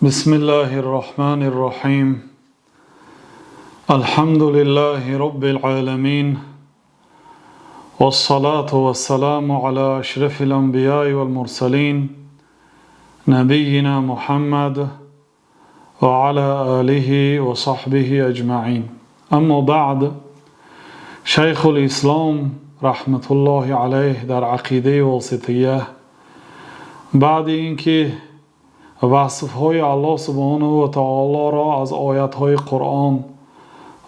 Бисмиллаҳир Роҳманир Роҳим. Алҳамду лиллаҳи роббил оламин. Вассалату вассаламу ала ашрафил анбияи вал мурсалин. Набиййина Муҳаммад ва ала олиҳи ва саҳбиҳи аҷмаин. Аммо баъд, Шайхул Ислом раҳматуллоҳи алайҳ дар Ақидаи Восития баъди инки васфҳои Аллоҳ субҳонаҳу ва таолоро аз оятҳои Қуръон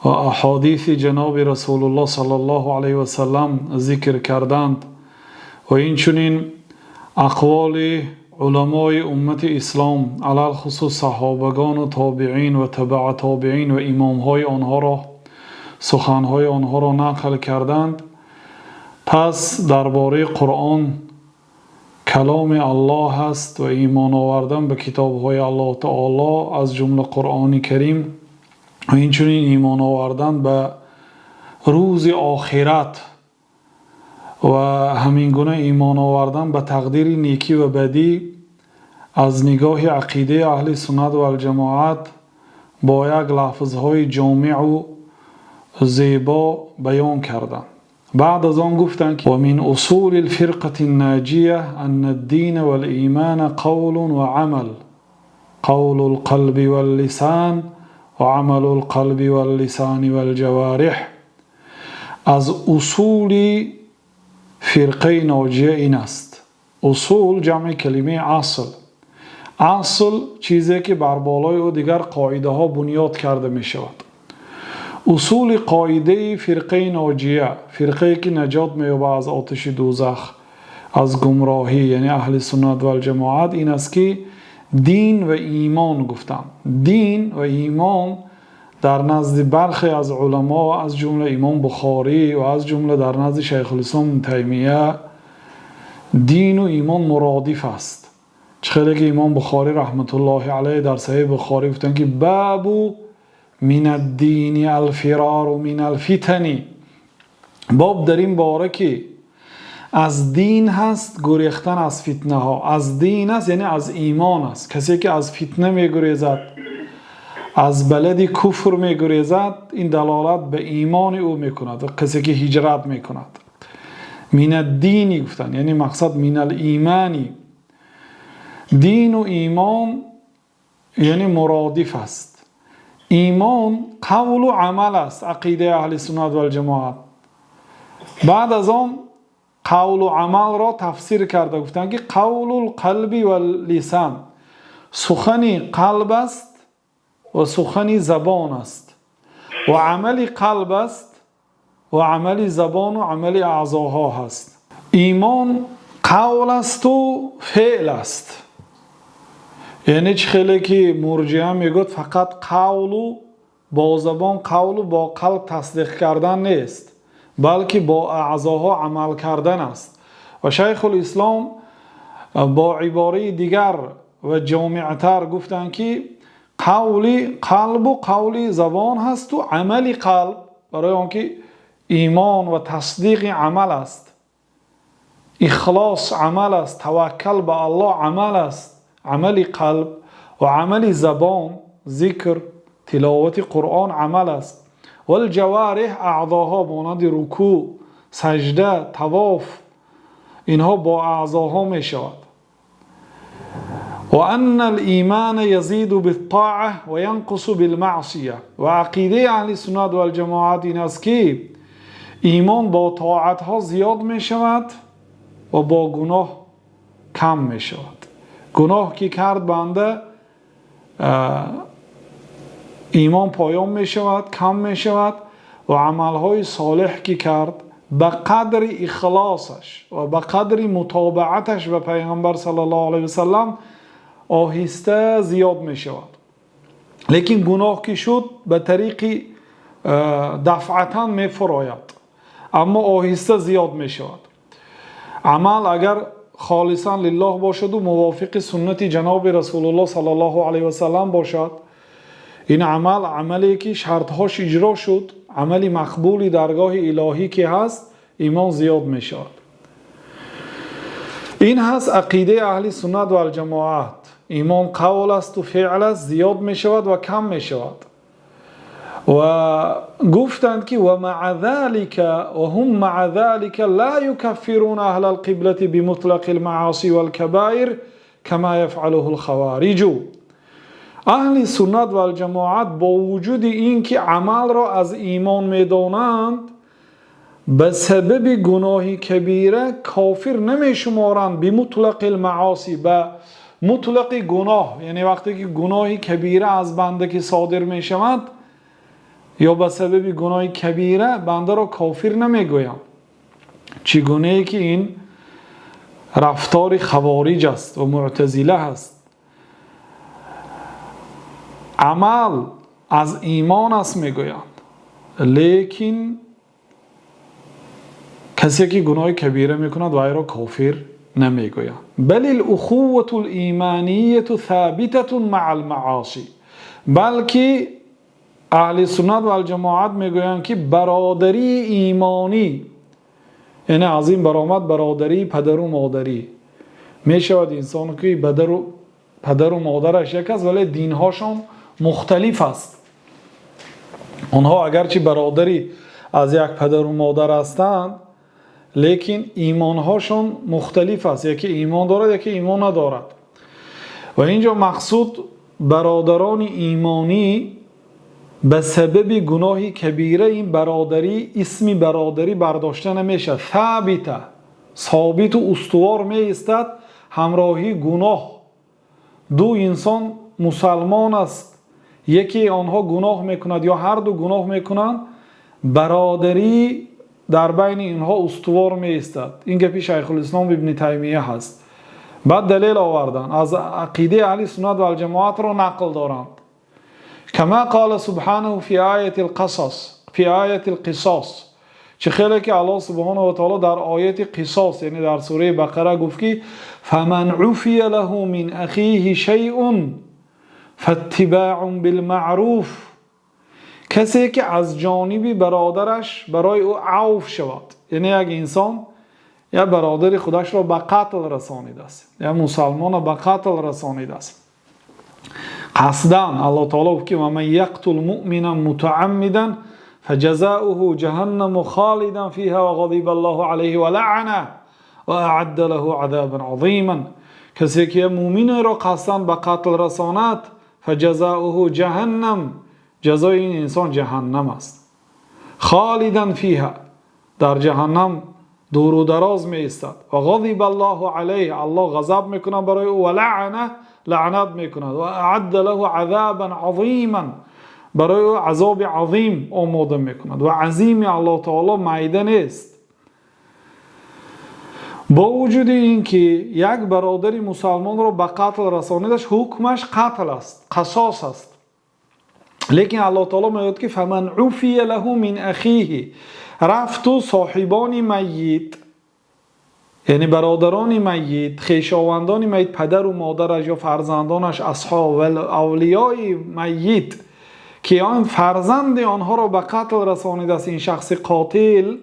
ва аҳодиси ҷаноби Расулуллоҳ саллаллоҳу алайҳи васаллам зикр карданд ва инчунин ақволи уламои уммати ислом, алалхусус саҳобагон ва тобеин ва табаъ тобеин ва имомҳои онҳоро, суханҳои онҳоро нақл карданд, пас дар бораи Қуръон каломи Аллоҳ аст ва имон овардан ба китобҳои Аллоҳ таоло, аз ҷумла Қуръони Карим, ва инчунин имон овардан ба рӯзи охират ва ҳамин гуна имон овардан ба тақдири некӣ ва бадӣ аз нигоҳи ақидаи аҳли суннат валҷамоат бо як лафзҳои ҷомеъу зебо баён карданд. Баъд аз он гуфтанд, ки ومن أصول الفرقة الناجية أن الدين والإيمان قول وعمل، قول القلب واللسان وعمل القلب واللسان والجوارح. Аз усули фирқаи ноҷия ин аст. Усул ҷамъи калимаи асл. Асл чизе ки бар болои ӯ дигар қоидаҳо бунёд карда мешавад. Усули қоидаи фирқаи ноҷия, фирқае ки наҷот меёбад аз оташи дӯзах, аз гумроҳӣ, яъне аҳли суннат валҷамоат, ин аст, ки дин ва имон гуфтанд. Дин ва имон дар назди бархе аз уламо, аз ҷумла имом Бухорӣ ва аз ҷумла дар назди Шайхулислом Таймия, дину имон муродиф аст. Чӣ хеле ки имом Бухорӣ раҳматуллоҳи алайҳ дар Саҳеҳи Бухорӣ гуфтанд, ки باب من الدين الفرار من الفتن, боб дар ин бора ки аз дин ҳаст гурехтан аз фитнаҳо. Аз дин аст, яъне аз имон аст. Касе ки аз фитна мегурезад, аз балади куфр мегурезад, ин далолат ба имони ӯ мекунад. Ва касе ки ҳиҷрат мекунад, من الدين гуфтанд, яъне мақсад من الإيمان. Дину имон яъне муродиф аст. Имон қавлу амал аст, ақидаи аҳли суннат валҷамоат. Баъд аз он қавлу амалро тафсир карда гуфтанд, ки قول القلب واللسان, сухани қалб аст ва сухани забон аст ва амали қалб аст ва амали забону амали аъзоҳо ҳаст. Имон қавл асту феъл аст. Яъне чӣ хеле ки мурҷиа мегӯяд, фақат қавлу бо забон, қавлу бо қалб тасдиқ кардан нест, балки бо аъзоҳо амал кардан аст. Ва Шайхулислом бо ибораи дигар ва ҷомеътар гуфтанд, ки қавли қалбу қавли забон ҳасту амали қалб, барои он ки имон ва тасдиқи амал аст, ихлос амал аст, таваккал ба Аллоҳ амал аст, амали қалб ва амали забон, зикр, тиловати Қуръон амал аст, والجوارح, аъзоҳо монанди рукӯъ, сажда, тавоф, инҳо бо аъзоҳо мешавад. وأن الإيمان يزيد بالطاعة وينقص بالمعصية. Ва ақидаи аҳли суннат валҷамоат ин аст, ки имон бо тоатҳо зиёд мешавад ва бо гуноҳ кам мешавад. Гуноҳ ки кард банда, имон поён мешавад, кам мешавад, ва амалҳои солеҳ ки кард, ба қадри ихлосаш ва ба қадри мутобааташ ба Пайғамбар саллаллоҳу алайҳи васаллам оҳиста зиёд мешавад. Лекин гуноҳ ки шуд, ба тариқи дафъатан мефурояд, аммо оҳиста зиёд мешавад. Амал агар холисан лиллоҳ бошаду мувофиқи суннати ҷаноби Расулуллоҳ саллаллоҳу алайҳи васаллам бошад, ин амал, амале ки шартҳош иҷро шуд, амали мақбули даргоҳи илоҳӣ ки ҳаст, имон зиёд мешавад. Ин ҳаст ақидаи аҳли суннат валҷамоат. Имон қавл аст ва феъл аст, зиёд мешавад ва кам мешавад. Ва гуфтанд, ки ومع ذلك وهم مع ذلك لا يكفرون أهل القبلة بمطلق المعاصي والكبائر كما يفعله الخوارج. Аҳли суннат валҷамоат бо вуҷуди ин ки амалро аз имон медонанд, ба сабаби гуноҳи кабира кофир намешуморанд. بمطلق المعاصي, ба мутлақи гуноҳ, яъне вақте ки гуноҳи кабира аз банда ки содир мешавад ё ба сабаби гуноҳи кабира бандаро кофир намегӯянд, чӣ гунае ки ин рафтори хавориҷ аст ва муътазила аст. Амал аз имон аст мегӯянд, лекин касе ки гуноҳи кабира мекунад, вайро кофир намегӯянд. بل الأخوة الإيمانية ثابتة مع المعاصي, балки аҳли суннат валҷамоат мегӯянд, ки бародарии имонӣ, яъне аз ин баромад бародарии падару модарӣ мешавад. Инсон ки падару модараш як аст, вале динҳошон мухталиф аст, онҳо агарчи бародарӣ аз як падару модар ҳастанд, лекин имонҳошон мухталиф аст: яке имон дорад, яке имон надорад. Ва инҷо мақсуд бародарони имонӣ ба сабаби гуноҳи кабира ин бародарӣ, исми бародарӣ бардошта намешавад. ثابتة, собиту устувор меистад ҳамроҳии гуноҳ. Ду инсон мусалмон аст, яке онҳо гуноҳ мекунад ё ҳарду гуноҳ мекунанд, бародарӣ дар байни инҳо устувор меистад. Ин гапи Шайхулислом Ибни Таймия ҳаст. Баъд далел оварданд, аз ақидаи аҳли суннат валҷамоатро нақл доранд: كما قال سبحانه في آية القصص، في آية القصاص, чӣ хеле ки Аллоҳ سبحانه وتعالى дар ояти қисос, яъне дар сураи Бақара гуфт, ки فمن عفي له من أخيه شيء فاتباع بالمعروف, касе ки аз ҷониби бародараш барои ӯ авф шавад, яъне як инсон як бародари худашро ба қатл расонидааст, як мусалмонро ба қатл расонидааст қасдан. Аллоҳ таоло гуфт, ки ومن يقتل مؤمنا متعمدا فجزاؤه جهنم خالدا فيها وغضب الله عليه ولعنه وأعد له عذابا عظيما. Касе ки мӯминеро қасдан ба қатл расонад, فجزاؤه جهنم, ҷазои ин инсон ҷаҳаннам аст, خالدا فيها, дар ҷаҳаннам дуру дароз меистад, وغضب الله عليه, Аллоҳ ғазаб мекунад барои ӯ, ولعنه, лаънат мекунад, وأعد له عذابا عظيما, барои ӯ азоби азим омода мекунад. Ва азими Аллоҳ таоло майда нест. Бо вуҷуди ин ки як бародари мусалмонро ба қатл расонидаш, ҳукмаш қатл аст, қасос аст, лекин Аллоҳ таоло мегӯяд, ки فمن عفي له من أخيه, рафту соҳибони майит, яъне бародарони майит, хешовандони майит, падару модараш ё фарзандонаш, асҳоб авлиёи майит, ки он фарзанди онҳоро ба қатл расонидааст ин шахси қотил,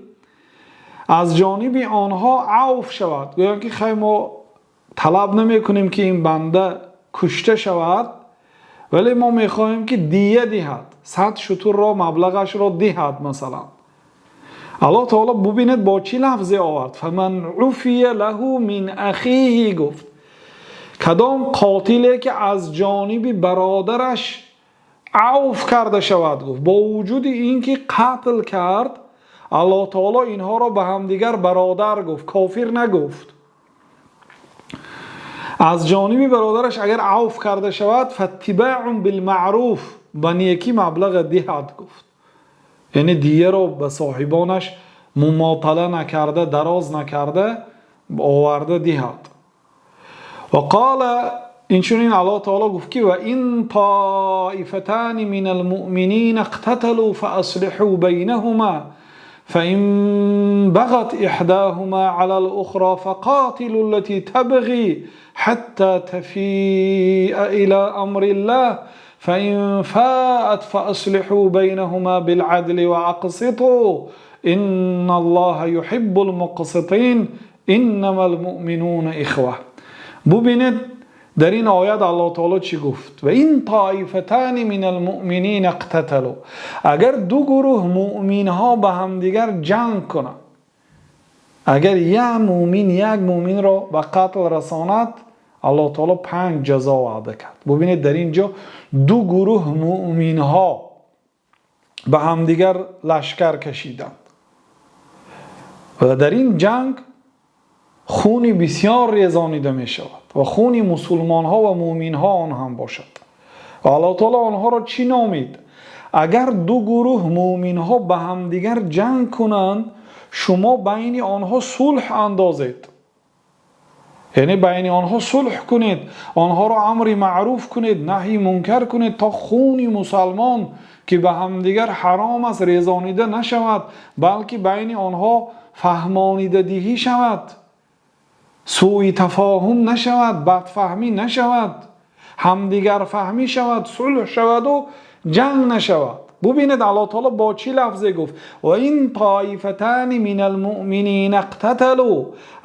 аз ҷониби онҳо авф шавад, гӯянд, ки хай, мо талаб намекунем, ки ин банда кушта шавад, вале мо мехоҳем, ки дия диҳад, 100 шутурро маблағашро диҳад масалан. Аллоҳ таоло, бубинед, бо чӣ лафзе овард: فمن عفي له من أخيه гуфт. Кадом қотиле ки аз ҷониби бародараш авф карда шавад, гуфт. Бо вуҷуди ин ки қатл кард, Аллоҳ таоло инҳоро ба ҳамдигар бародар гуфт, кофир нагуфт. Аз ҷониби бародараш агар авф карда шавад, فاتباع بالمعروف, ба некӣ маблаға диҳад, гуфт, яъне дияро ба соҳибонаш мумотала накарда, дароз накарда оварда диҳад. Ва قال, инчунин Аллоҳ таоло гуфт, ки وإن طائفتان من المؤمنين اقتتلوا فأصلحوا بينهما فإن بغت إحداهما على الأخرى فقاتلوا التي تبغي حتى تفيء إلى أمر الله فإن فاءت فأصلحوا بينهما بالعدل وأقسطوا إن الله يحب المقسطين إنما المؤمنون إخوة. Бубинед, Дар ин оят Аллоҳ таоло чӣ гуфт? Ва ин тоифатани минал муъминина иқтаталу, агар ду гурӯҳ муъминҳо ба ҳамдигар ҷанг кунанд, агар як муъмин як муъминро ба қатл расонад, Аллоҳ таоло панҷ ҷазо ваъда кард. Бубинед, дар ин ҷо ду гурӯҳ муъминҳо ба ҳамдигар лашкар кашиданд ва дар ин ҷанг хуни бисёр резонида мешавад ва хуни мусулмонҳо ва муъминҳо он ҳам бошад. Ва Аллоҳ таоло онҳоро чӣ номид? Агар ду гурӯҳ муъминҳо ба ҳамдигар ҷанг кунанд, шумо байни онҳо сулҳ андозед, яъне байни онҳо сулҳ кунед, онҳоро амри маъруф кунед, наҳйи мункар кунед, то хуни мусалмон, ки ба ҳамдигар ҳаром аст, резонида нашавад, балки байни онҳо фаҳмонидадиҳӣ шавад, сӯи тафоҳум нашавад, бадфаҳмӣ нашавад, ҳамдигарфаҳмӣ шавад, сулҳ шаваду ҷанг нашавад. Бубинед, Аллоҳ таоло бо чӣ лафзе гуфт: ва ин тоифатани минал муъминина иқтаталу,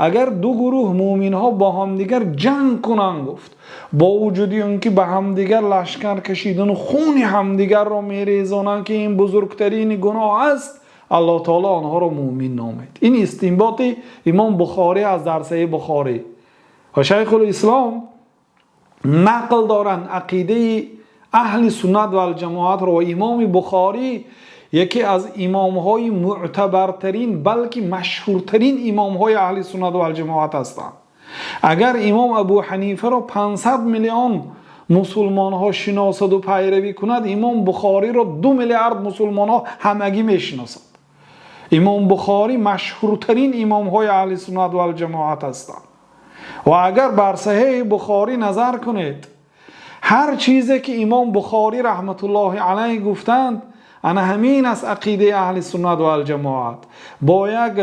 агар ду гурӯҳ муъминҳо бо ҳамдигар ҷанг кунанд, гуфт, бо вуҷуди он ки ба ҳамдигар лашкар кашидану хуни ҳамдигарро мерезонанд, ки ин бузургтарини гуноҳ аст, Аллоҳ таоло онҳоро муъмин номид. Ин истинботи имом Бухорӣ аз дар Саҳеҳи Бухорӣ. Ва Шайхулислом нақл доранд ақидаи аҳли суннат валҷамоатро, ва имоми Бухорӣ яке аз имомҳои мӯътабартарин, балки машҳуртарин имомҳои аҳли суннат валҷамоат ҳастанд. Агар имом Абу Ҳанифаро 500 миллион мусулмонҳо шиносаду пайравӣ кунад, имом Бухориро 2 миллиард мусулмонҳо ҳамагӣ мешиносанд. Имом Бухорӣ машҳуртарин имомҳои аҳли суннат валҷамоат ҳастанд. Ва агар бар Саҳеҳи Бухорӣ назар кунед, ҳар чизе ки имом Бухорӣ раҳматуллоҳи алайҳ гуфтанд, ана ҳамин аст ақидаи аҳли суннат валҷамоат. Бо як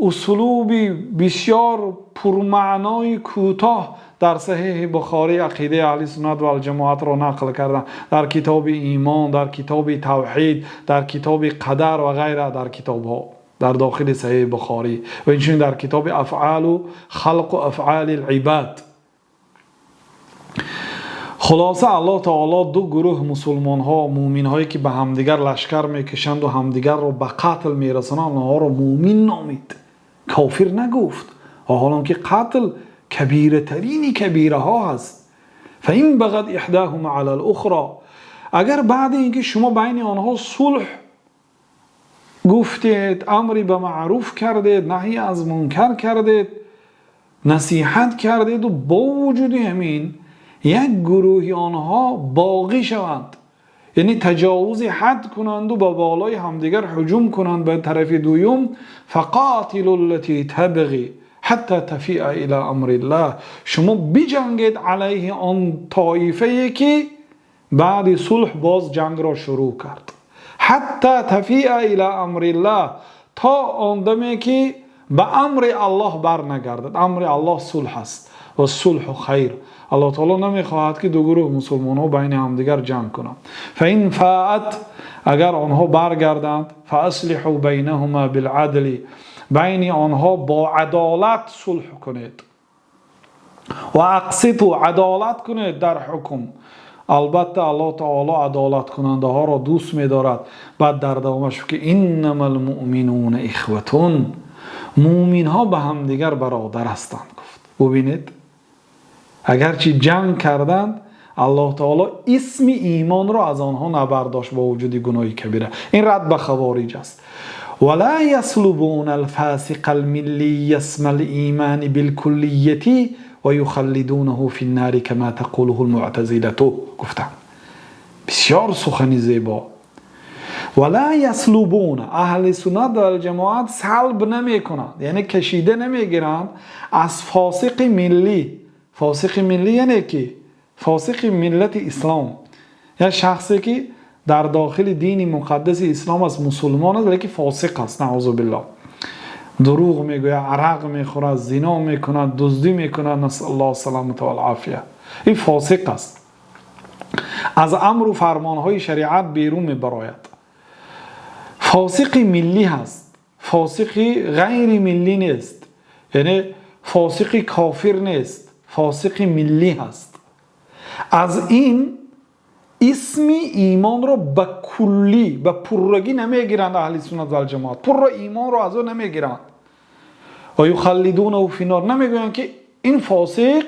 услуби бисёр пурмаънои кӯтоҳ дар Саҳеҳи Бухорӣ ақидаи аҳли суннат валҷамоатро нақл карданд, дар китоби имон, дар китоби тавҳид, дар китоби қадар ва ғайра, дар китобҳо дар дохили Саҳеҳи Бухорӣ ва инчунин дар китоби афъалу халқу афъали либад. Хулоса, Аллоҳ таоло ду гурӯҳ мусулмонҳо, муъминҳое ки ба ҳамдигар лашкар мекашанду ҳамдигарро ба қатл мерасонанд, онҳоро муъмин номид, кофир нагуфт, ва ҳолон ки қатл кабиратарини кабираҳо ҳаст. Фаин бағат иҳдаҳума ала лухро, агар баъди ин ки шумо байни онҳо сулҳ гуфтед, амри ба маъруф кардед, наҳй аз мункар кардед, насиҳат кардеду бо вуҷуди ҳамин як гурӯҳи онҳо боғӣ шаванд, яъне таҷовузи ҳад кунанду ба болои ҳамдигар ҳуҷум кунанд ба тарафи дуюм, фақотилу ллатӣ табғӣ ҳатта тафиа ила амриллаҳ, шумо биҷангед алайҳи он тоифае ки баъди сулҳ боз ҷангро шурӯъ кард, ҳатта тафиа ила амриллаҳ, то он даме ки ба амри Аллоҳ барнагардад. Амри Аллоҳ сулҳ аст, ва сулҳу хайр. Аллоҳ таоло намехоҳад, ки ду гурӯҳ мусулмонҳо байни ҳамдигар ҷанг кунанд. Фаин фаат, агар онҳо баргарданд, фааслиҳу байнаҳума билъадли, байни онҳо бо адолат сулҳ кунед, ва ақситу, адолат кунед дар ҳукм. Албатта, Аллоҳ таоло адолаткунандаҳоро дӯст медорад. Баъд дар давомаш ки иннама лмуъминуна ихватун, муъминҳо ба ҳамдигар бародар ҳастанд, гуфт. Бубинед, агарчи ҷанг карданд, Аллоҳ таоло исми имонро аз онҳо набардошт бо вуҷуди гуноҳи кабира. Ин рад ба хавориҷ аст. Вала яслубуна алфасиқа алмиллия исма алимани билкуллияти ва юхаллидунаҳу фи ннари кама тақулуҳу лмуътазилату, гуфтанд. Бисёр сухани зебо. Вала яслубуна, аҳли суннат валҷамоат салб намекунанд, яъне кашида намегиранд аз фосиқи миллӣ. Фосиқи миллӣ яъне ки фосиқи миллати ислом, як шахсе ки дар дохили дини муқаддаси ислом аст, мусулмон аст, лекин фосиқ аст, наъузу биллоҳ, дурӯғ мегӯяд, арақ мехӯрад, зино мекунад, дуздӣ мекунад, насаллоҳ саламата валъофия. Ин фосиқ аст, аз амру фармонҳои шариат берун мебарояд, фосиқи миллӣ ҳаст, фосиқи ғайри миллӣ нест, яъне фосиқи кофир нест, фосиқи миллӣ ҳаст. Аз ин исми имонро ба куллӣ, ба пуррагӣ намегиранд аҳли суннат вал ҷамоат. Пурра имонро аз ӯ намегиранд. Ва юхаллидунаҳу финнор, намегӯянд ки ин фосиқ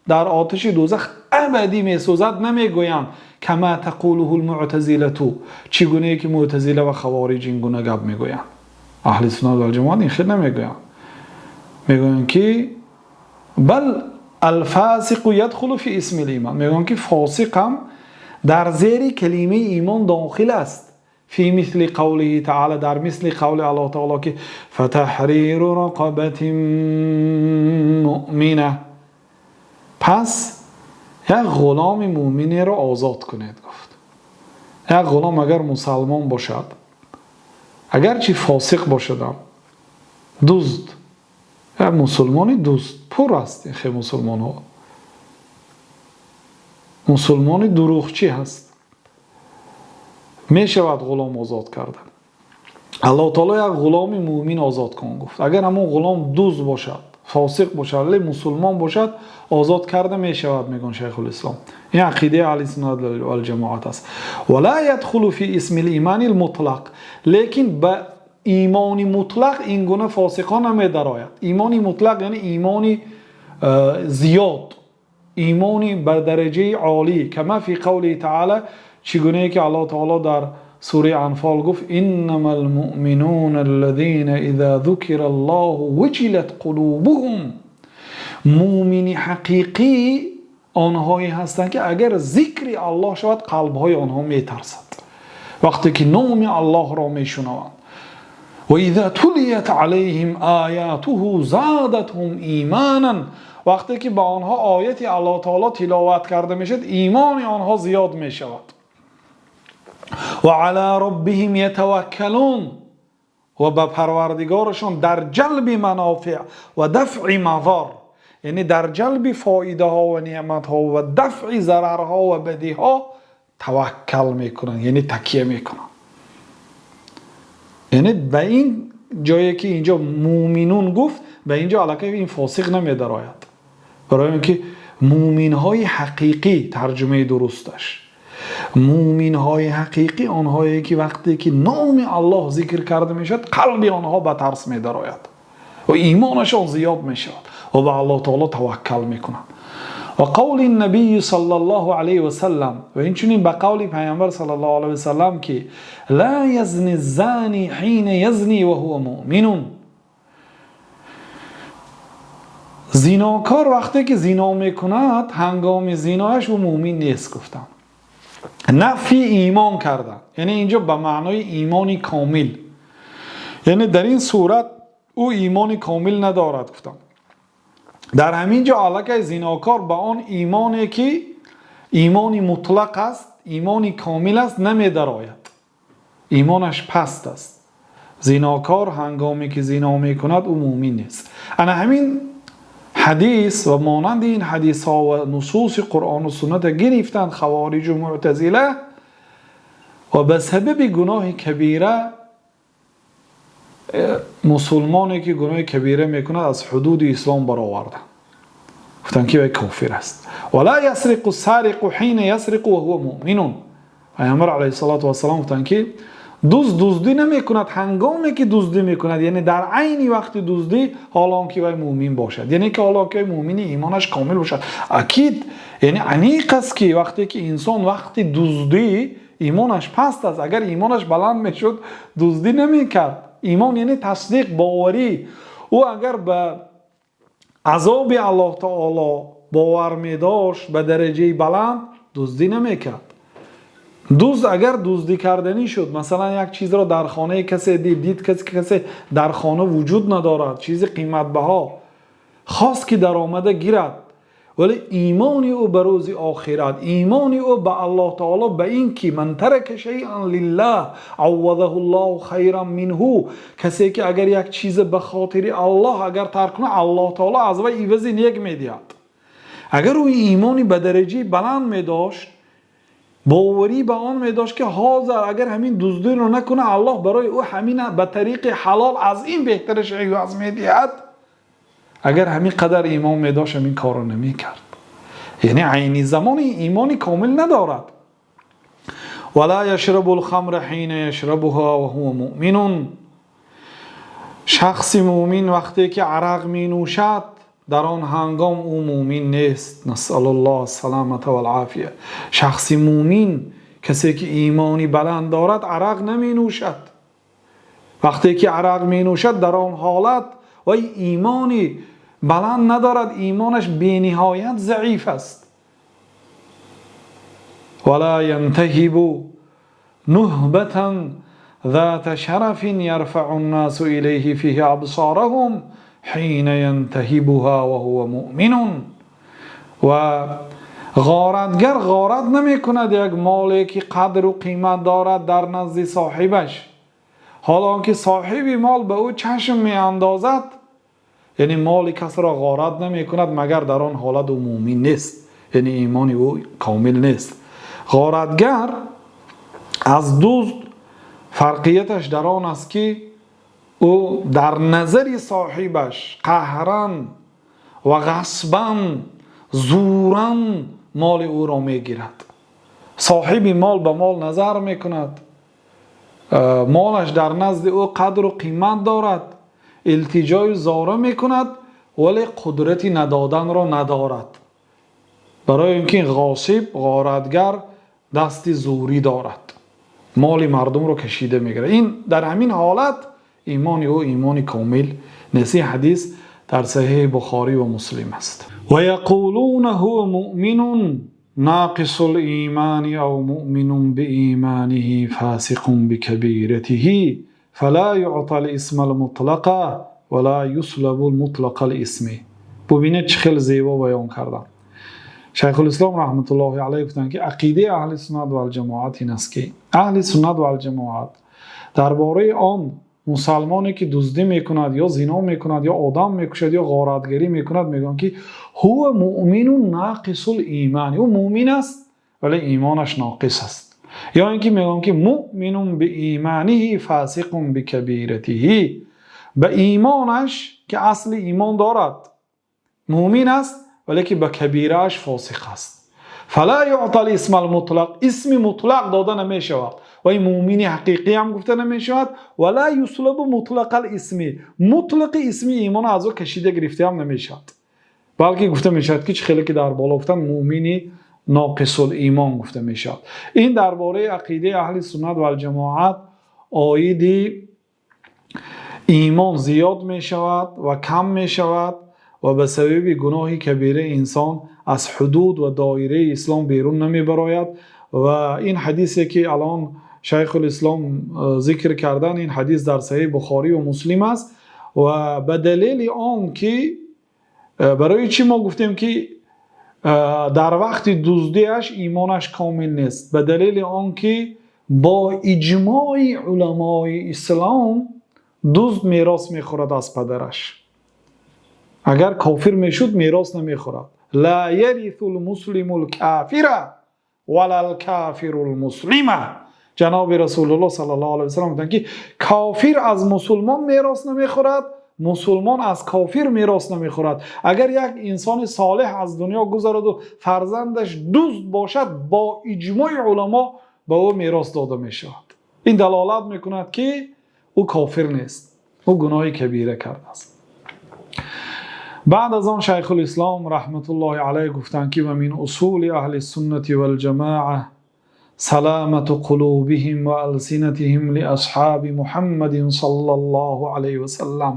дар оташи дӯзах абадӣ месӯзад, намегӯянд. Кама тақулуҳул муътазилату, чӣ гунае ки муътазила ва хавориҷ ин гуна гап мегӯянд. Аҳли суннат вал ҷамоат ин хел намегӯянд. Мегӯянд ки бал алфосиқу ядхулу фи исмил имон, мегӯянд ки фосиқ ҳам дар зери калимаи имон дохил аст. Фи мисли қавлиҳи таъоло, дар мисли қавли Аллоҳ таъоло ки фатаҳриру рақабатин муъмина, пас як ғуломи мӯъминеро озод кунед гуфт. Як ғулом агар мусалмон бошад, агарчи фосиқ бошадам, дузд, як мусулмони дузд пур аст, хе мусулмонҳо, мусулмони дурӯғчӣ ҳаст, мешавад ғулом озод кардан. Аллоҳ таоло як ғуломи мӯъмин озод кун гуфт. Агар ҳамон ғулом дузд бошад, фосиқ бошад, вале мусулмон бошад, озод карда мешавад, мегӯянд Шайхулислом. Ин ақидаи аҳли суннат вал ҷамоат аст. Ва ла ядхулу фи исмил иманил мутлақ, лекин ба имони мутлақ ин гуна фосиқон намедарояд. Имони мутлақ яъне имони зиёд, имони ба дараҷаи олӣ. Кама фи қавлиҳи таъоло, чӣ гунае ки Аллоҳ таоло дар сураи Анфол гуфт: иннамал муъминуна аллазина иза зукираллоҳу вуҷилат қулубуҳум. Мӯмини ҳақиқӣ онҳое ҳастанд ки агар зикри Аллоҳ шавад, қалбҳои онҳо метарсад вақте ки номи Аллоҳро мешунаванд. Ва иза тулият алайҳим оятуҳу зодатҳум имонан, вақте ки ба онҳо ояти Аллоҳ таоло тиловат карда мешавад, имони онҳо зиёд мешавад. Ва ала роббиҳим ятаваккалун, ва ба парвардигорашон дар ҷалби манофеъ ва дафъи мазор, яъне дар ҷалби фоидаҳо ва неъматҳо ва дафъи зарарҳо ва бадиҳо таваккал мекунанд, яъне такя мекунанд. Яъне ба ин ҷое ки инҷо муъминун гуфт, ба инҷо аллакай ин фосиқ намедарояд, барои он ки муъминҳои ҳақиқӣ, тарҷумаи дурусташ, муъминҳои ҳақиқӣ онҳое ки вақте ки номи Аллоҳ зикр карда мешавад, қалби онҳо ба тарс медарояд ва имонашон зиёд мешавад ва ба Аллоҳ таоло таваккал мекунанд. Ва қавли набии саллаллоҳу алайҳи васаллам, ва инчунин ба қавли пайғамбар саллаллоҳу алайҳи васаллам ки ла язни зани ҳина язни ва ҳува муъминун, зинокор вақте ки зино мекунад, ҳангоми зинояш ӯ мӯмин нест гуфтам. Нафи имон кардан, яъне инҷо ба маънои имони комил, яъне дар ин сурат ӯ имони комил надорад гуфтам. Дар ҳамин ҷо аллакай зинокор ба он имоне ки имони мутлақ аст, имони комил аст, намедарояд, имонаш паст аст. Зинокор ҳангоме ки зино мекунад, ӯ мӯмин нест. Ана ҳамин ҳадис ва монанди ин ҳадисҳо ва нусуси Қуръону сунната гирифтанд хавориҷу муътазила ва ба сабаби гуноҳи кабира мусулмоне ки гуноҳи кабира мекунад, аз ҳудуди ислом бароварданд, гуфтанд ки вай кофир аст. Ва ла ясриқу сариқу ҳина ясриқу ва ҳува муъминун, пайғамбар алайҳиссалоту вассалом гуфтанд ки дузд дуздӣ намекунад ҳангоме ки дуздӣ мекунад, яъне дар айни вақти дуздӣ, ҳоло ки вай мӯмин бошад, яъне ки ҳоло ки вай мӯмини имонаш комил бошад. Акид, яъне аниқ аст ки вақте ки инсон вақти дуздӣ имонаш паст аст. Агар имонаш баланд мешуд, дуздӣ намекард. Имон яъне тасдиқ, боварӣ. Ӯ агар ба азоби Аллоҳ таоло бовар медошт ба дараҷаи баланд, дуздӣ намекард. Дузд агар дуздӣ карданӣ шуд, масалан, як чизро дар хонаи касе дид, касе дар хона вуҷуд надорад, чизи қиматбаҳо хост ки даромада гирад, вале имони ӯ ба рӯзи охират, имони ӯ ба Аллоҳ таоло, ба ин ки ман тарака шайъан лиллаҳ аввадаҳу ллоҳу хайран минҳу, касе ки агар як чиза ба хотири Аллоҳ агар тарк кунад, Аллоҳ таоло аз вай ивази нек медиҳад. Агар ӯ имони ба дараҷаи баланд медошт, боварӣ ба он медошт ки ҳозир агар ҳамин дуздиро накунад, Аллоҳ барои ӯ ҳамин ба тариқи ҳалол аз ин беҳтараш иваз медиҳад, агар ҳамин қадар имон медошт, ҳамин корро намекард. Яъне айни замон имони комил надорад. ولا يشرب الخمر حين يشربها وهو مؤمن. Шахси мӯмин вақте ки арақ менӯшад, дар он ҳангом ӯ мӯмин нест. نسأل الله السلامة والعافية. Шахси мӯмин, касе ки имони баланд дорад, арақ наменӯшад. Вақте ки арақ менӯшад, дар он ҳолат вай имони баланд надорад, имонаш бениҳоят заиф аст. ولا ينتهب نهبة ذات شرف يرفع الناس إليه فيها أبصارهم حين ينتهبها وهو مؤمن. Ва ғоратгар ғорат намекунад як моле ки қадру қимат дорад дар назди соҳибаш, ҳол он ки соҳиби мол ба ӯ чашм меандозад, яъне моли касро ғорат намекунад, магар дар он ҳолат ӯ мӯмин нест, яъне имони ӯ комил нест. Ғоратгар аз дузд фарқияташ дар он аст, ки ӯ дар назари соҳибаш қаҳран ва ғасбан, зӯран моли ӯро мегирад. Соҳиби мол ба мол назар мекунад, молаш дар назди ӯ қадру қимат дорад, илтиҷою зора мекунад, вале қудрати надоданро надорад, барои ин ки ғосиб, ғоратгар дасти зӯрӣ дорад, моли мардумро кашида мегирад. Ин дар ҳамин ҳолат имони ӯ имони комил нест. Ин ҳадис дар Саҳеҳи Бухорӣ ва Муслим аст. ويقولون هو مؤمن ناقص الإيمان أو مؤمن بإيمانه فاسق بكبيرته فلا يعطى الإثم المطلق ولا يسلب مطلق الإثم. Бубинед, чӣ хел зебо баён кардам. Шайхулислом раҳматуллоҳи алайҳ гуфтанд, ки ақидаи аҳли суннат валҷамоат ин аст, ки аҳли суннат валҷамоат дар бораи он мусалмоне ки дуздӣ мекунад ё зино мекунад ё одам мекушад ё ғоратгарӣ мекунад, мегӯянд, ки هو مؤمن ناقص الإيمان, ӯ мӯмин аст, вале имонаш ноқис аст, ё ин ки мегӯянд, ки مؤمن بإيمانه فاسق بكبيرته, ба имонаш, ки асли имон дорад, мӯмин аст, вале ки ба кабирааш фосиқ аст. فلا يعطى الإثم المطلق, исми мутлақ дода намешавад ва ин мӯмини ҳақиқӣ ҳам гуфта намешавад. ولا يسلب مطلق الإثم, мутлақи исми имон аз ӯ кашида гирифта ҳам намешавад, балки гуфта мешавад, ки чӣ хеле ки дар боло гуфтанд, мӯмини ноқисул имон гуфта мешавад. Ин дар бораи ақидаи аҳли суннат валҷамоат оиди имон зиёд мешавад ва кам мешавад ва ба сабаби гуноҳи кабира инсон аз ҳудуд ва доираи ислом берун намебарояд. Ва ин ҳадисе ки алон шайхулислом зикр кардан, ин ҳадис дар Саҳеҳи Бухорӣ ва Муслим аст. Ва ба далели он ки барои чӣ мо гуфтем, ки дар вақти дуздиаш имонаш комил нест, ба далели он ки бо иҷмои уламои ислом дузд мерос мехӯрад аз падараш. Агар кофир мешуд, мерос намехӯрад. لا يرث المسلم الكافر ولا الكافر المسلم. Ҷаноби Расулуллоҳ саллаллоҳу алайҳи васаллам гуфтанд, ки кофир аз мусулмон мерос намехӯрад, мусулмон аз кофир мерос намехӯрад. Агар як инсони солеҳ аз дунё гузараду фарзандаш дузд бошад, бо иҷмои уламо ба ӯ мерос дода мешавад. Ин далолат мекунад, ки ӯ кофир нест, ӯ гуноҳи кабира кардааст. Баъд аз он шайхулислом раҳматуллоҳи алайҳ гуфтанд, ки ومن أصول أهل السنة والجماعة سلامة قلوبهم وألسنتهم لأصحاب محمد صلى الله عليه وسلم.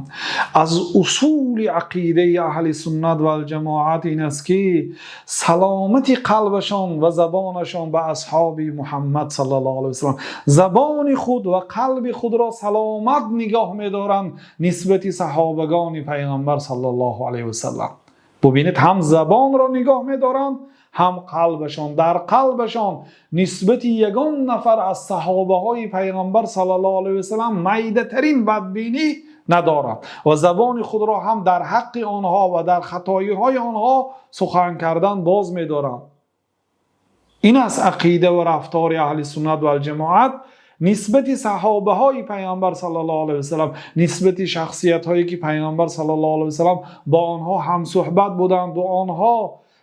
Аз усули ақидаи аҳли суннат валҷамоат ин аст, ки саломати қалбашон ва забонашон ба асҳоби Муҳаммад саллаллоҳу алайҳи васаллам, забони худ ва қалби худро саломат нигоҳ медоранд нисбати саҳобагони пайғамбар саллаллоҳу алайҳи васаллам. Бубинед, ҳам забонро нигоҳ медоранд, ҳам қалбашон. Дар қалбашон нисбати ягон нафар аз саҳобаҳои пайғамбар саллаллоҳу алайҳи васаллам майдатарин бадбинӣ надоранд ва забони худро ҳам дар ҳаққи онҳо ва дар хатоиҳои онҳо сухан кардан боз медоранд. Ин аст ақида ва рафтори аҳли суннат валҷамоат нисбати саҳобаҳои пайғамбар саллаллоҳу алайҳи васаллам, нисбати шахсиятҳое ки пайғамбар саллаллоҳу алайҳи васаллам бо онҳо ҳамсуҳбат буданд ва онҳо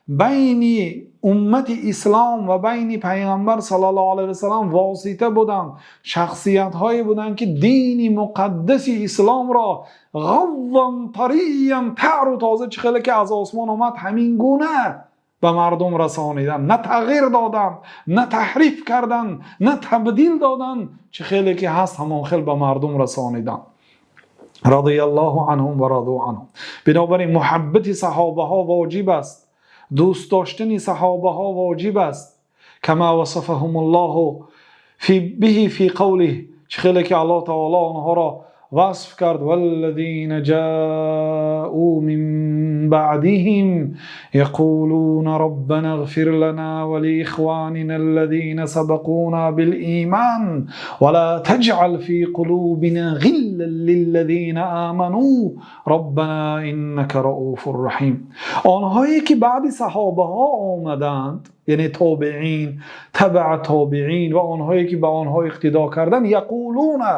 Байни уммати ислом ва байни Паёмбар саллаллоҳу алайҳи васаллам восита буданд, шахсиятҳое буданд, ки дини муқаддаси исломро ғаззан тарiyyan, тару тоза, чӣ хеле ки аз осмон омад, ҳамин гуна ба мардум расониданд, на тағйир доданд, на таҳриф карданд, на табдил доданд, чӣ хеле ки ҳаст ҳамон хел ба мардум расониданд. Разияллоҳу анҳум ва разу анҳу. Бинобар ин муҳаббати саҳобаҳо воҷиб аст, дӯст доштани саҳобаҳо воҷиб аст. Кама васафаҳумуллоҳу биҳи фи қавлиҳ, чӣ хеле ки Аллоҳ таъоло онҳоро васф кард: валлазина ҷоу мин баъдиҳим яқулуна роббана иғфир лана ва лиихванина аллазина сабақуна бил-имон ва ла таҷъал фи қулубина ғиллан лиллазина аману роббана иннака рауфур раҳим. Онҳое ки баъди саҳобаҳо омаданд, яъне тобеин, тобеи тобеин ва онҳое ки ба онҳо иқтидо карданд, яқулуна,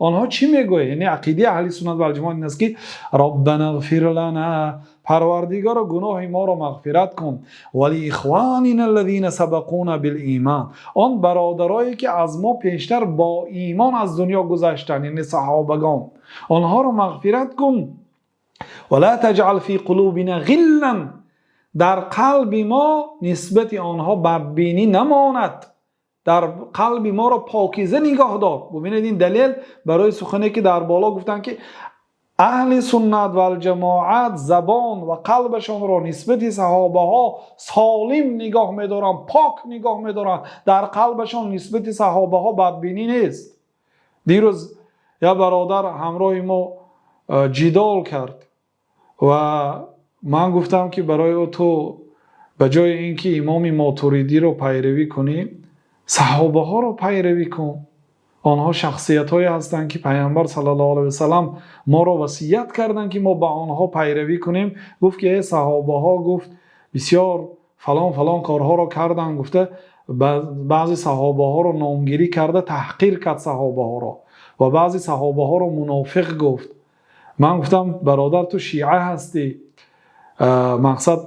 онҳо чӣ мегӯянд? Яъне ақидаи аҳли суннат вал ҷамоат ин аст, ки роббана иғфир лана, Парвардигоро, гуноҳи моро мағфират кун, ва лиихванина аллазина сабақуна бил-имон, он бародарое ки аз мо пештар бо имон аз дунё гузаштанд, яъне саҳобагон, онҳоро мағфират кун, ва ла таҷъал фи қулубина ғиллан, дар қалби мо нисбати онҳо бадбинӣ намонад, дар қалби моро покиза нигоҳ дор. Бубинед, ин далел барои сухане ки дар боло гуфтанд, ки аҳли суннат вал ҷамоат забон ва қалбашонро нисбати саҳобаҳо солим нигоҳ медоранд, пок нигоҳ медоранд, дар қалбашон нисбати саҳобаҳо бадбинӣ нест. Дирӯз як бародар ҳамроҳи мо ҷидол кард ва ман гуфтам, ки барои ӯ ту ба ҷои инки имоми Мотуридиро пайравӣ кунӣ, саҳобаҳоро пайравӣ кун. Онҳо шахсиятҳое ҳастанд, ки Паёмбар саллаллоҳу алайҳи васаллам моро васият карданд, ки мо ба онҳо пайравӣ кунем. Гуфт ки эй саҳобаҳо, гуфт, бисёр фалон фалон корҳоро карданд, гуфта баъзе саҳобаҳоро номгирӣ карда таҳқир кард саҳобаҳоро ва баъзе саҳобаҳоро мунофиқ гуфт. Ман гуфтам: бародар, ту шиа ҳастӣ. Мақсад,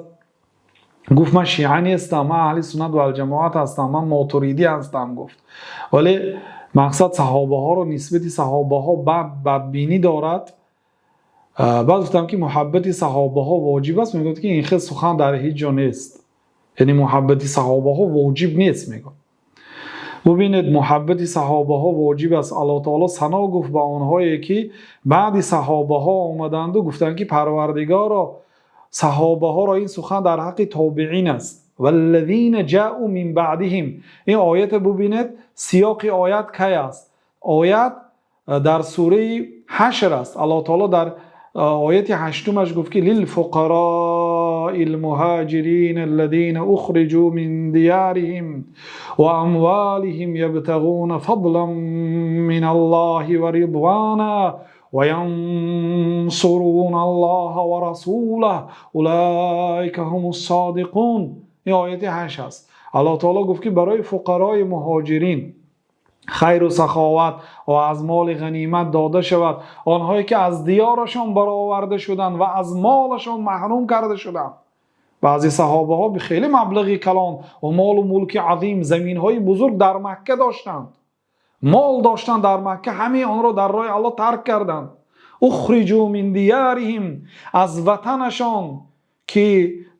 гуфт, ман шиа нестам, ман аҳли суннат вал ҷамоат ҳастам, ман мотуридӣ ҳастам, гуфт. Вале мақсад, саҳобаҳоро, нисбати саҳобаҳо бадбинӣ дорад. Баъд гуфтам, ки муҳаббати саҳобаҳо воҷиб аст. Мегуфт, ки ин хел сухан дар ҳеҷ ҷо нест, яъне муҳаббати саҳобаҳо воҷиб нест, мегӯяд. Бубинед, муҳаббати саҳобаҳо воҷиб аст. Аллоҳ таоло сано гуфт ба онҳое ки баъди саҳобаҳо омаданду гуфтанд, ки Парвардигоро, саҳобаҳоро, ин сухан дар ҳаққи тобеин аст, валлазина ҷаъу мин баъдиҳим. Ин оята бубинед, сиёқи оят кай аст? Оят дар сураи Ҳашр аст. Аллоҳ таоло дар ояти ҳаштумаш гуфт, ки лилфуқарои лмуҳоҷирин аллазина ухриҷу мин диярихим ва амволиҳим ябтағуна фадлан мин Аллоҳи ва ризвона ва янсуруна Аллоҳа ва расулаҳу улоика ҳумус содиқун. Ин ояти 8 аст. Аллоҳ таоло гуфт, ки барои фуқарои муҳоҷирин хайру саховат ва аз моли ғанимат дода шавад, онҳое ки аз диёрашон бароварда шуданд ва аз молашон маҳрум карда шуданд. Баъзе саҳобаҳо хеле маблағи калон ва молу мулки азим, заминҳои бузург дар Макка доштанд, мол доштанд дар Макка, ҳамаи онро дар роҳи Аллоҳ тарк карданд. Ухриҷу мин диярихим, аз ватанашон ки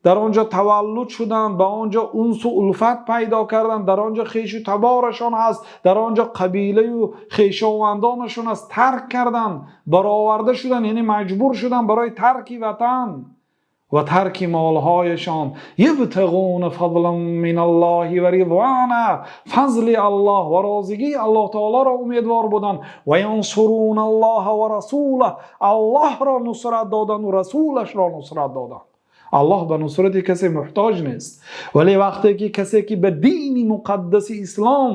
дар он ҷо таваллуд шуданд, ба он ҷо унсу улфат пайдо карданд, дар он ҷо хешу таборашон ҳаст, дар он ҷо қабилаю хешовандонашон аст, тарк карданд, бароварда шуданд, яъне маҷбур шуданд барои тарки ватан ва тарки молҳояшон. Ябтағуна фадлан мин Аллоҳи ва ризвона, фазли Аллоҳ ва розигии Аллоҳ таолоро умедвор буданд. Ва янсуруна Аллоҳа ва расулаҳ, Аллоҳро нусрат доданду расулашро нусрат доданд. Аллоҳ ба нусрати касе муҳтоҷ нест, вале вақте ки касе ки ба дини муқаддаси ислом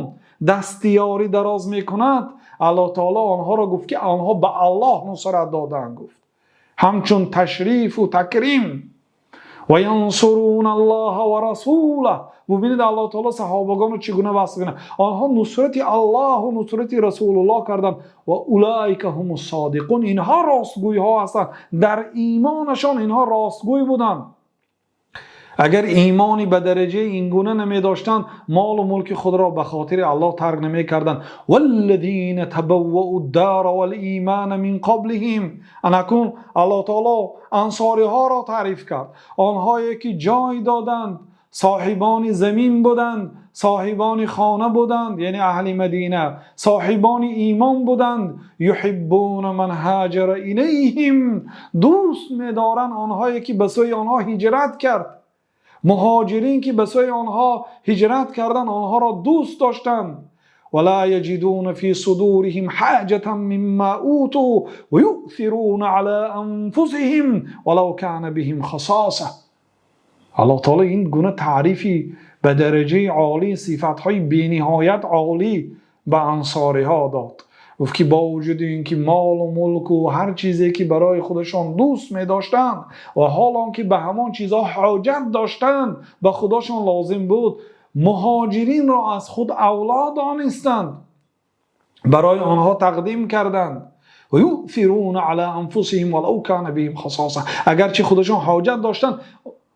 дасти ёрӣ дароз мекунад, Аллоҳ таоло онҳоро гуфт, ки онҳо ба Аллоҳ нусрат доданд, гуфт, ҳамчун ташрифу такрим. Ва янсуруна Аллоҳа ва расулаҳ. Бубинед, Аллоҳ таоло саҳобагонро чӣ гуна васф мекунад: онҳо нусрати Аллоҳу нусрати Расулуллоҳ карданд. Ва улоика ҳумус содиқун, инҳо ростгӯйҳо ҳастанд, дар имонашон инҳо ростгӯй буданд. Агар имоне ба дараҷаи ин гуна намедоштанд, мол ва мулки худро ба хотири Аллоҳ тарк намекарданд. وَالَّذِينَ تَبَوَّءُوا الدَّارَ وَالْإِيمَانَ مِنْ قَبْلِهِمْ. Акнун Аллоҳи таъоло ансориҳоро таъриф кард. Онҳое ки ҷой доданд, соҳибони замин буданд, соҳибони хона буданд, яъне аҳли Мадина, соҳибони имон буданд. يُحِبُّونَ مَنْ هَاجَرَ إِلَيْهِمْ. Дӯст медоранд онҳое ки ба сӯи онҳо ҳиҷрат кард. Муҳоҷирин ки ба сӯи онҳо ҳиҷрат карданд, онҳоро дӯст доштанд. وَلَا يَجِدُونَ فِي صُدُورِهِمْ حَاجَةً مِمَّا أُوتُوا وَيُؤْثِرُونَ عَلَى أَنفُسِهِمْ وَلَوْ كَانَ بِهِمْ خَصَاصَةٌ. Аллоҳи таъоло ин гуна таърифе ба дараҷаи олӣ, сифатҳои бениҳоят олӣ ба ансориҳо дод. Гуфт ки бо вуҷуди инки мол ва мулк ва ҳар чизе ки барои худашон дӯст медоштанд ва ҳол он ки ба ҳамон чизҳо ҳоҷат доштанд, ба худашон лозим буд, муҳоҷиринро аз худ авло донистанд, барои онҳо тақдим карданд. وَيُؤْثِرُونَ عَلَى أَنفُسِهِمْ وَلَوْ كَانَ بِهِمْ خَصَاصَةٌ. Агарчи худашон ҳоҷат доштанд,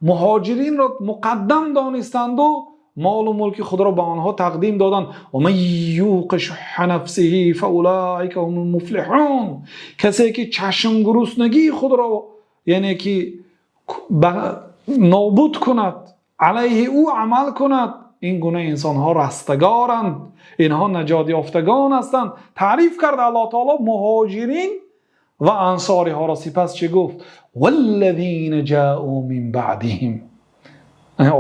муҳоҷиринро муқаддам донистанд ва мол ва мулки худро ба онҳо тақдим доданд. وَمَن يُوقَ شُحَّ نَفْسِهِ فَأُولَٰئِكَ هُمُ الْمُفْلِحُونَ. Касе ки чашмгуруснагии худро яъне ки нобуд кунад, алайҳи ӯ амал кунад, ин гуна инсонҳо растагоранд, инҳо наҷот ёфтагон ҳастанд. Таъриф кард Аллоҳи таъоло муҳоҷирин ва ансориҳоро. Сипас чӣ гуфт? وَالَّذِينَ جَاءُوا مِنْ بَعْدِهِمْ.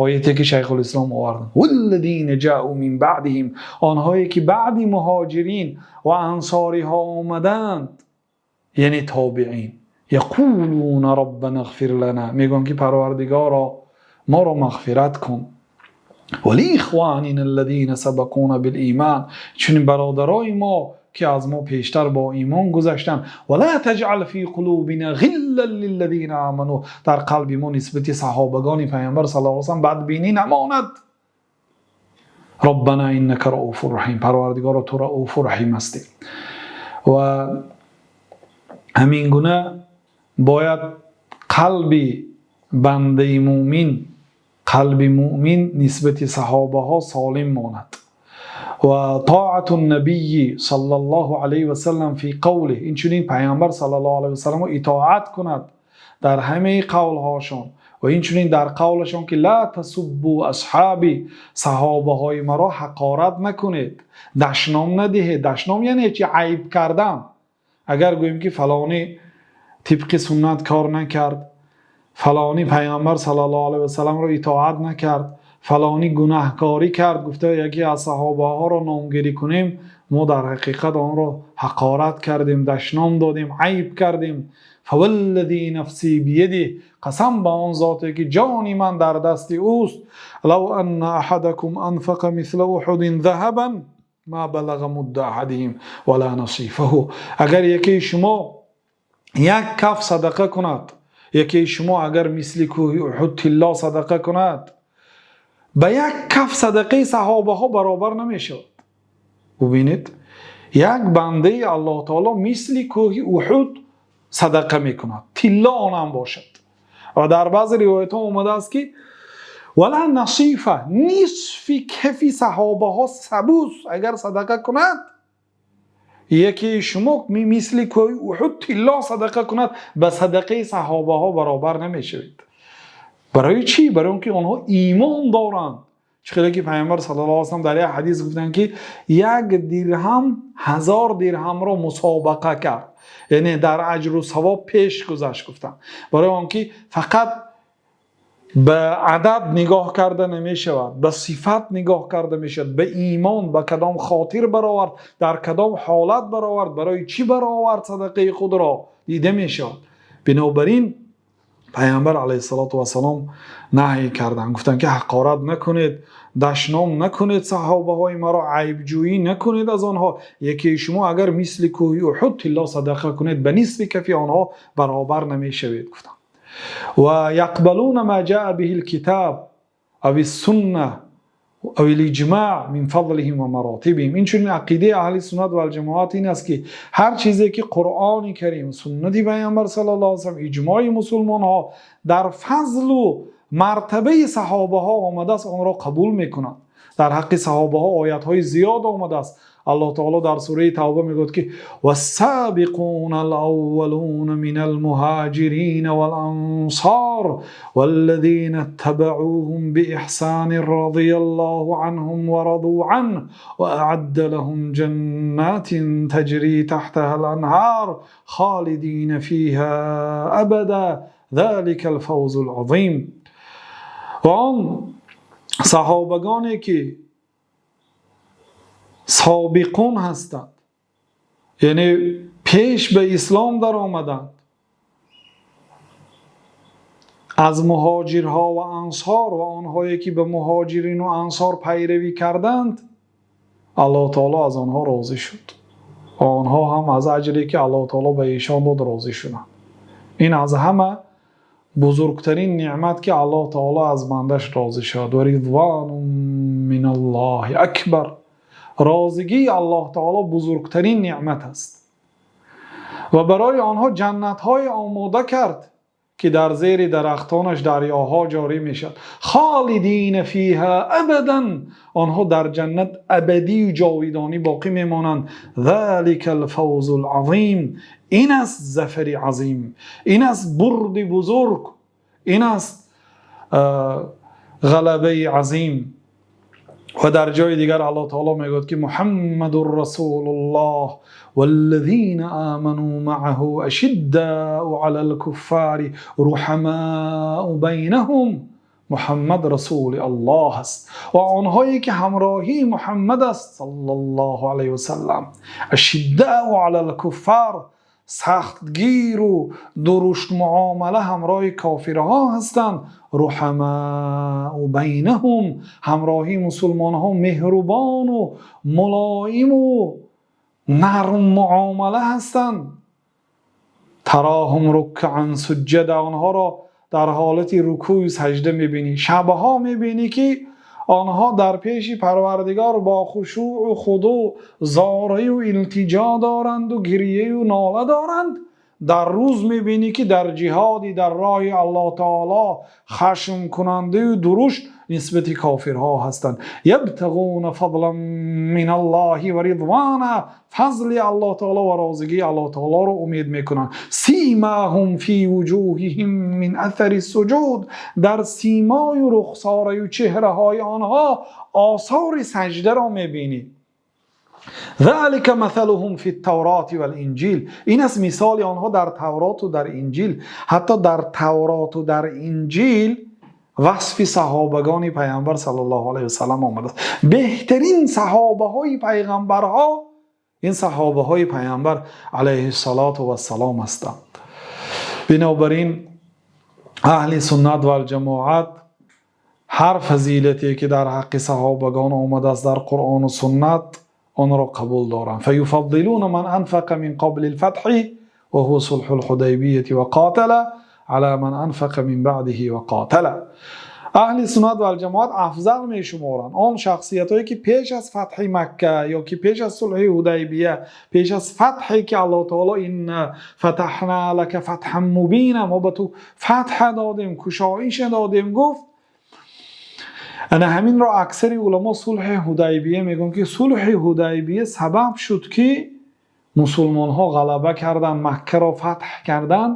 Ояте ки Шайхулислом оварданд. وَالَّذِينَ جَاءُوا مِنْ بَعْدِهِمْ. Онҳое ки баъди муҳоҷирин ва ансориҳо омаданд, яъне тобеин. يَقُولُونَ رَبَّنَا اغْفِرْ لَنَا. Мегӯянд ки Парвардигоро, моро мағфират кун. وَلِإِخْوَانِنَا الَّذِينَ سَبَقُونَا بِالْإِيمَانِ. Чун бародарони мо ки аз мо пештар бо имон гузаштанд. وَلَا تَجْعَلْ فِي قُلُوبِنَا غِلًّا لِلَّذِينَ آمَنُوا. Дар қалби мо нисбати саҳобагони Паёмбар саллаллоҳу алайҳи васаллам бадбинӣ намонад. رَبَّنَا إِنَّكَ رَءُوفٌ رَحِيمٌ. Парвардигоро, ту Рауфу Раҳим ҳастӣ. Ва ҳамин гуна бояд қалби бандаи мӯмин, қалби мӯмин нисбати саҳобаҳо солим монад. وطاعة النبي صلى الله علیه وسلم في قوله. Инчунин Паёмбар саллаллоҳу алайҳи васаллам итоат кунад дар ҳамаи қавлҳошон ва инчунин дар қавлашон ки لا تسبوا أصحابي, саҳобаҳои маро ҳақорат накунед, дашном надиҳед. Дашном яъне чи? Айб кардан. Агар гӯем ки фалонӣ тибқи суннат кор накард, фалонӣ Паёмбар саллаллоҳу алайҳи васалламро итоат накард, фалонӣ гунаҳкорӣ кард, гуфта яке аз саҳобаҳоро номгирӣ кунем, мо дар ҳақиқат онро ҳақорат кардем, дашном додем, айб кардем. فوالذي نفسي بيده. Қасам ба он зоте ки ҷони ман дар дасти ӯст. لو أن أحدكم أنفق مثل أحد ذهبا ما بلغ مد أحدهم ولا نصيفه. Агар яке шумо як каф садақа кунад, яке шумо агар мисли кӯҳи Уҳуд тилло садақа кунад, ба як каф садақаи саҳобаҳо баробар намешавад. Бубинед, як бандаи Аллоҳ таоло мисли кӯҳи Уҳуд садақа мекунад, тилло онам бошад, ва дар баъзе ривоятҳо омадааст ки ولا نصيفه, нисфи кафи саҳобаҳо сабус агар садақа кунад, яке шумо мисли кӯҳи Уҳуд тилло садақа кунад, ба садақаи саҳобаҳо баробар намешавед. Барои чӣ? Барои он ки онҳо имон доранд. Чӣ хеле ки Паёмбар саллаллоҳу алайҳи васаллам дар як ҳадис гуфтанд ки як дирҳам 1000 дирҳамро мусобақа кард, яъне дар аҷру савоб пеш гузашт, гуфтанд. Барои он ки фақат ба адад нигоҳ карда намешавад, ба сифат нигоҳ карда мешавад, ба имон, ба кадом хотир баровард, дар кадом ҳолат баровард, барои чӣ баровард садақаи худро дида мешавад. Бинобар ин Паёмбар алайҳиссалоту вассалом наҳй карданд, гуфтанд ки ҳақорат накунед, дашном накунед саҳобаҳои маро, айбҷӯӣ накунед аз онҳо. Яке шумо агар мисли кӯҳи Уҳуд тилло садақа кунед, ба нисфи кафи онҳо баробар намешавед, гуфтанд. ويقبلون ما جاء به الكتاب أو السنة أو الإجماع من فضلهم ومراتبهم. Инчунин ақидаи аҳли суннат валҷамоат ин аст ки ҳар чизе ки Қуръони Карим, суннати Паёмбар саллаллоҳу алайҳи васаллам, иҷмои мусулмонҳо дар фазлу мартабаи саҳобаҳо омадааст, онро қабул мекунанд. Дар ҳаққи саҳобаҳо оятҳои зиёд омадааст. Аллоҳ таъоло дар сураи Тавба мегӯяд, ки вассобиқунал-аввалуна минал-муҳоҷирина вал-ансор валлазинаттабаъуҳум биэҳсонин разияллоҳу анҳум ва разу анҳу ва аъадда лаҳум ҷаннотин таҷри таҳтаҳал-анҳор холидина фиҳо абадан золикал-фавзул азим. Ва он саҳобагоне ки собиқун ҳастанд, яъне пеш ба ислом даромаданд, аз муҳоҷирҳо ва ансор ва онҳое ки ба муҳоҷирин ва ансор пайравӣ карданд, Аллоҳ таъоло аз онҳо розӣ шуд ва онҳо ҳам аз аҷре ки Аллоҳ таъоло ба эшон дод розӣ шуданд. Ин аз ҳама бузургтарин неъмат ки Аллоҳ таъоло аз бандааш розӣ шуд. Ва ризвонун миналлоҳи акбар. Розигии Аллоҳ таъоло бузургтарин неъмат аст ва барои онҳо ҷаннатҳое омода кард, ки дар зери дарахтонаш дарёҳо ҷорӣ мешавад. Холидина фиҳо абадан. Онҳо дар ҷаннат абадӣ ва ҷовидонӣ боқӣ мемонанд. Золикал фавзул азим. Ин аст зафари азим, ин аст бурди бузург, ин аст ғалабаи азим. Ва дар ҷои дигар Аллоҳ таъоло мегӯяд, ки Муҳаммадур Расулуллоҳ валлазина оману маъаҳу ашиддау алал куффори руҳамоу байнаҳум. Муҳаммад Расулуллоҳ аст ва онҳое ки ҳамроҳии Муҳаммад аст саллаллоҳу алайҳи васаллам, ашиддау алал куффор, сахтгир ва дурушт муомила ҳамроҳи кофирҳо ҳастанд. Руҳамоу байнаҳум, ҳамроҳии мусулмонҳо меҳрубон ва мулоим ва нарм муомила ҳастанд. Тароҳум руккаъан суҷҷада, онҳоро дар ҳолати рукӯъ ва саҷда мебинӣ. Шабҳо мебинӣ, ки онҳо дар пеши Парвардигор бо хушӯъ ва хузӯъ, зорӣ ва илтиҷо доранд ва гиря ва нола доранд. Дар рӯз мебинӣ, ки дар ҷиҳод дар роҳи Аллоҳ таъоло хашмкунанда ва дурушт нисбат ба кофирҳо ҳастанд. Ябтағуна фазлан миналлоҳи ва ризвона, фазли Аллоҳ таъоло ва розигии Аллоҳ таъолоро умед мекунанд. Симоҳум фи вуҷуҳиҳим мин асарис суҷуд, дар симои рухсора ва чеҳраҳои онҳо осори саҷдаро мебинӣ. Золика масалуҳум фит-Тавроти вал-Инҷил, ин аст мисоли онҳо дар Таврот ва дар Инҷил. Ҳатто дар Таврот ва дар Инҷил васфи саҳобагони Паёмбар саллаллоҳу алайҳи васаллам омадааст. Беҳтарин саҳобаҳои паёмбарҳо ин саҳобаҳои Паёмбар алайҳиссалоту вассалом ҳастанд. Бинобар ин аҳли суннат вал ҷамоат ҳар фазилате ки дар ҳаққи саҳобагон омадааст дар Қуръон ва суннат, онро қабул доранд. Фаюфаззилуна ман анфақа мин қаблил фатҳи ва ҳува сулҳул Ҳудайбияти ва қотала ала ман анфақа мин баъдиҳи ва қотала. Аҳли суннат вал ҷамоат афзал мешуморанд он шахсиятҳое ки пеш аз фатҳи Макка ё ки пеш аз сулҳи Ҳудайбия, пеш аз фатҳе ки Аллоҳ таъоло инна фатаҳна лака фатҳан мубина, мо ба ту фатҳ додем, кушоиш додем гуфт. Ана ҳамин ро аксари уламо сулҳи Ҳудайбия мегӯянд, ки сулҳи Ҳудайбия сабаб шуд, ки мусулмонҳо ғалаба карданд, Маккаро фатҳ карданд.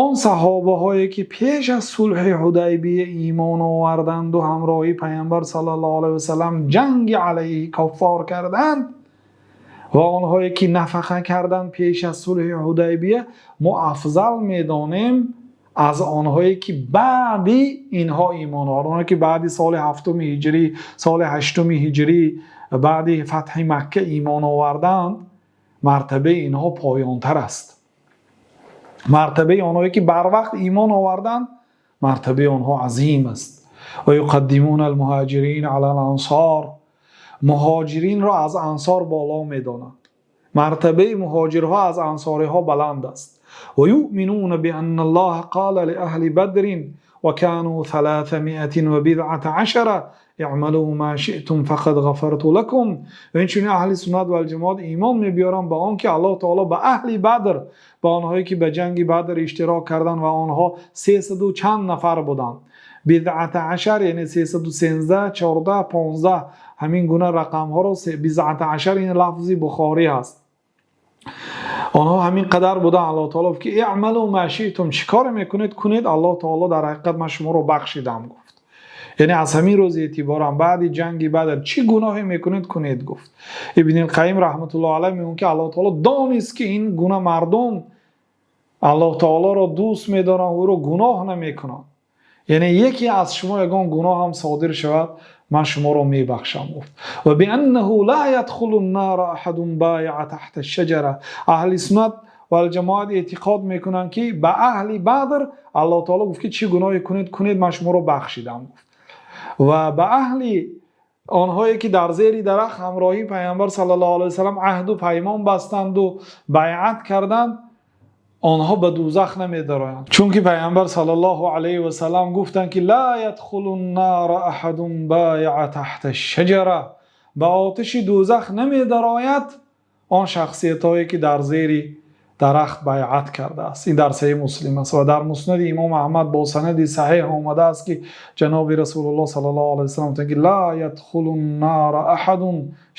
Он саҳобаҳое ки пеш аз сулҳи Ҳудайбия имон оварданд ва ҳамроҳии Паёмбар саллаллоҳу алайҳи васаллам ҷанг алайҳи куффор карданд ва онҳое ки нафақа карданд пеш аз сулҳи Ҳудайбия, мо афзал медонем аз онҳое ки баъди инҳо имон оварданд. Онҳое ки баъди соли ҳафтуми ҳиҷрӣ, соли ҳаштуми ҳиҷрӣ, баъди фатҳи Макка имон оварданд, мартабаи инҳо поёнтар аст. Мартабаи онҳое ки бар вақт имон оварданд, мартабаи онҳо азим аст. Ва юқаддимуна ал-муҳоҷирина алал-ансор, муҳоҷиринро аз ансор боло медонанд. Мартабаи муҳоҷирҳо аз ансориҳо баланд аст. Ва юъминуна бианналлоҳа қола лиаҳли бадрин ва кану салосамиатин ва бизъата ашара اعملوا ما شئتم فقد غفرت لكم. Ва инчунин аҳли суннат вал ҷамоат имон меоваранд ба он ки Аллоҳи таъоло ба аҳли Бадр, ба онҳое ки ба ҷанги Бадр иштирок карданд ва онҳо сесаду чанд нафар буданд. Бизъата ашар, яъне 313, 14, 15, ҳамин гуна рақамҳоро, бизъата ашар, ин лафзи Бухорӣ аст. Онҳо ҳамин қадар буданд. Аллоҳи таъоло гуфт ки اعملوا ما شئتم, чӣ кор мекунед, кунед, Аллоҳи таъоло дар ҳақиқат ман шуморо бахшидам, гуфт. Яъне аз ҳамин рӯз эътиборан баъди ҷанги Бадр чӣ гуноҳе мекунед, кунед, гуфт. Ибни Қайим раҳматуллоҳи алайҳ мегӯяд ки Аллоҳи таъоло донист ки ин гуна мардум Аллоҳи таъолоро дӯст медоранд, ӯро гуноҳ намекунанд. Яъне яке аз шумо ягон гуноҳ ҳам содир шавад, ман шуморо мебахшам, гуфт. وبأنه لا يدخل النار أحد بايع تحت الشجرة. Аҳли суннат вал ҷамоат эътиқод мекунанд ки ба аҳли Бадр Аллоҳ таъоло гуфт ки чӣ гуноҳе кунед, кунед, ман шуморо бахшидам, гуфт. Ва ба аҳли онҳое ки дар зери дарахт ҳамроҳии Паёмбар саллаллоҳу алайҳи васаллам аҳду паймон бастанду байъат карданд, онҳо ба дӯзах намедароянд, чунки Паёмбар саллаллоҳу алайҳи васаллам гуфтанд ки لا يدخل النار أحد بايع تحت الشجرة. Ба оташи дӯзах намедарояд он шахсиятҳое ки дар зери дарахт байъат кардааст. Ин дар Саҳеҳи Муслим аст ва дар Муснади Имом Аҳмад бо санади саҳеҳ омадааст ки ҷаноби Расулуллоҳ саллаллоҳу алайҳи васаллам гуфтанд ки لا يدخل النار أحد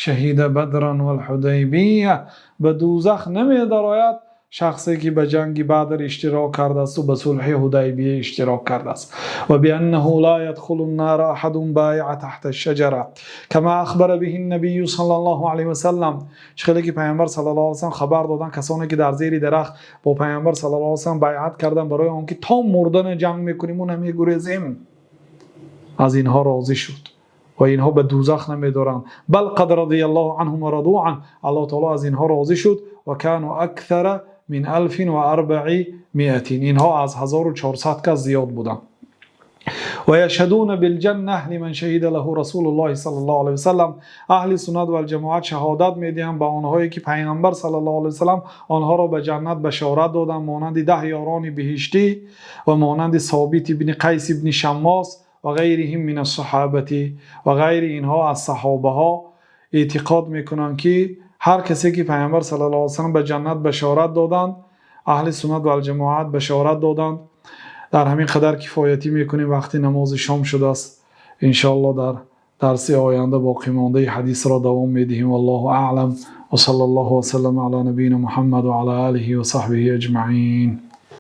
شهد بدرا والحديبية. Ба дӯзах намедарояд шахсе ки ба ҷанги Бадр иштирок кардааст ва ба сулҳи Ҳудайбия иштирок кардааст. وبأنه لا يدخل النار أحد بايع تحت الشجرة كما أخبر به النبي صلى الله عليه وسلم. Хеле ки Паёмбар саллаллоҳу алайҳи васаллам хабар доданд, касоне ки дар зери дарахт бо Паёмбар саллаллоҳу алайҳи васаллам байъат карданд барои он ки то мурдан ҷанг мекунем ва намегурезем, аз инҳо розӣ шуд ва инҳо ба дӯзах намедаранд. بل قد رضي الله عنهم ورضوا عنه. Аллоҳ таъоло аз инҳо розӣ шуд. وكانوا أكثر من 1400, инҳо аз 1400 кас зиёд буданд. ويشهدون بالجنة لمن شهد له رسول الله صلى الله عليه وسلم. Аҳли суннат вал ҷамоат шаҳодат медиҳанд ба онҳое ки Паёмбар саллаллоҳу алайҳи васаллам онҳоро ба ҷаннат башорат доданд, монанди 10 ёрони биҳиштӣ ва монанди Собит ибни Қайс ибни Шаммос وغيرهم من الصحابة, ва ғайри инҳо аз саҳобаҳо. Эътиқод мекунанд ки ҳар касе ки Паёмбар саллаллоҳу алайҳи васаллам ба ҷаннат башорат доданд, аҳли суннат вал ҷамоат башорат доданд. Дар ҳамин қадар кифоятӣ мекунем, вақти намози шом шудааст. Иншоаллоҳ, дар дарси оянда боқимондаи ҳадисро давом медиҳем. والله أعلم، وصلى الله وسلم على نبينا محمد وعلى آله وصحبه أجمعين.